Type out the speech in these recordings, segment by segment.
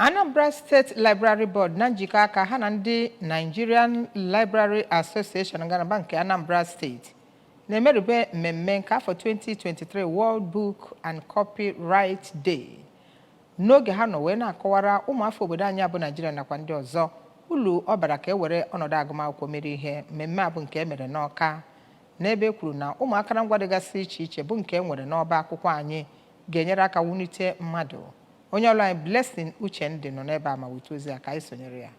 Anambra State Library Board na njikọ aka ha na ndị Nigerian Library Association ngalaba nke Anambra Steeti na-emerube mmemme nke afọ 2023 World Book and Copyright Day, n'oge ha nọ wee na-akọwara ụmụafọ obodo anyị bụ Naijiria nakwa ndị ọzọ ulu ọ bara ka e were ọnọdụ agụmakwụkwọ mere ihe. Mmemme a bụ nke e mere n'Ọka, n'ebe e kwuru na ụmụ akụrụngwa dịgasị iche iche bụ nke e nwere n'ọba akwụkwọ anyị ga-enyere aka wulite mmadụ. Onye ọrụ anyị Blessing Uchendị nọ n'ebe a ma weta ozi a. Ka anyị sonyere ya.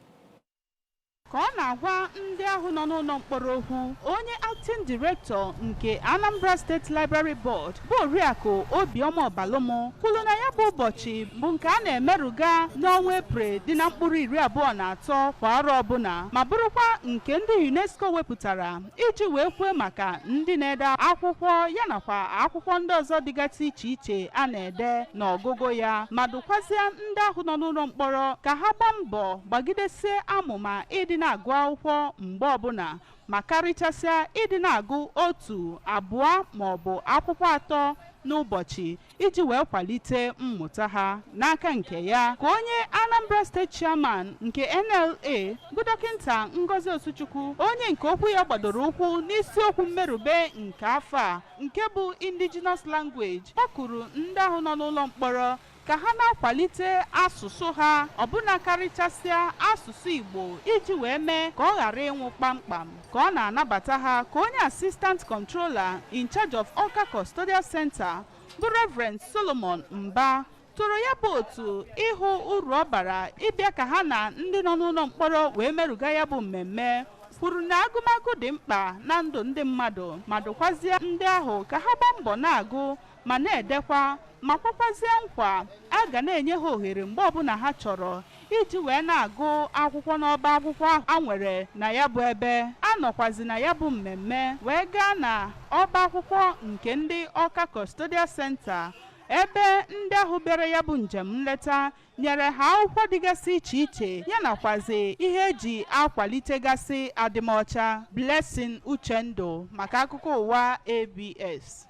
Ka ọ na-agwa ndị ahụ nọ n'ụlọ mkpọrọ okwu, onye acting director nke Anambra State Library Board, bụ Oriakụ Obiọma Ọbalụmụ, kwuru na ya bụ ụbọchị bụ nke a na-emerụga n'ọnwa Eprel dị na mkpụrụ 23 kwa arọ ọbụla, ma bụrụkwa nke ndị UNESCO wepụtara iji wee kwue maka ndị na-ede akwụkwọ ya nakwa akwụkwọ ndị ọzọ dịgasị iche iche a na-ede n'ọgụgụ ya, ma dụkwazie ndị ahụ nọ n'ụlọ mkpọrọ ka ha gbaa mbọ gbagidesie amụma ịdị na-agụ akwụkwọ mgbe ọbụla, ma karịchasịa ịdị na-agụ otu, abụọ ma ọ bụ akwụkwọ atọ n'ụbọchị iji wee kwalite mmụta ha. N'aka nke ya, ka onye Anambra State Chairman nke NLA, bụ Dọkịta Ngozi Osuchukwu, onye nke okwu ya gbadoro ụkwụ n'isiokwu mmerube nke afọ a, nke bụ Indigenous Language, kpọkuru ndị ahụ nọ n'ụlọ mkpọrọ ka ha na-akwalite asụsụ ha, ọbụna karịchasịa asụsụ Igbo, iji wee mee ka ọ ghara ịnwụ kpamkpam. Ka ọ na-anabata ha, ka onye Assistant Controller in charge of Awka Custodial Center, bụ Reverend Solomon Mba, tụrụ ya bụ otu ịhụ uru ọ bara ịbịa ka ha na ndị nọ n'ụlọ mkpọrọ wee merụga ya bụ mmemme, kwuru na agụmagụ dị mkpa na ndụ ndị mmadụ, ma dụkwazie ndị ahụ ka ha gbaa mbọ na-agụ ma na-edekwa, ma kwakwazie nkwa a ga na-enye ha ohere mgbe ọbụla ha chọrọ iji wee na-agụ akwụkwọ n'ọba akwụkwọ a nwere na ya bụ ebe a. Nọkwazi na ya bụ mmemme wee gaa na ọba akwụkwọ nke ndị Awka Custodial Center, ebe ndị ahụ bịara ya bụ njem nleta nyere ha akwụkwọ dịgasị iche iche ya nakwazi ihe eji akwalitegasị adịmọcha. Blessing Uchendu maka akụkọ ụwa ABS.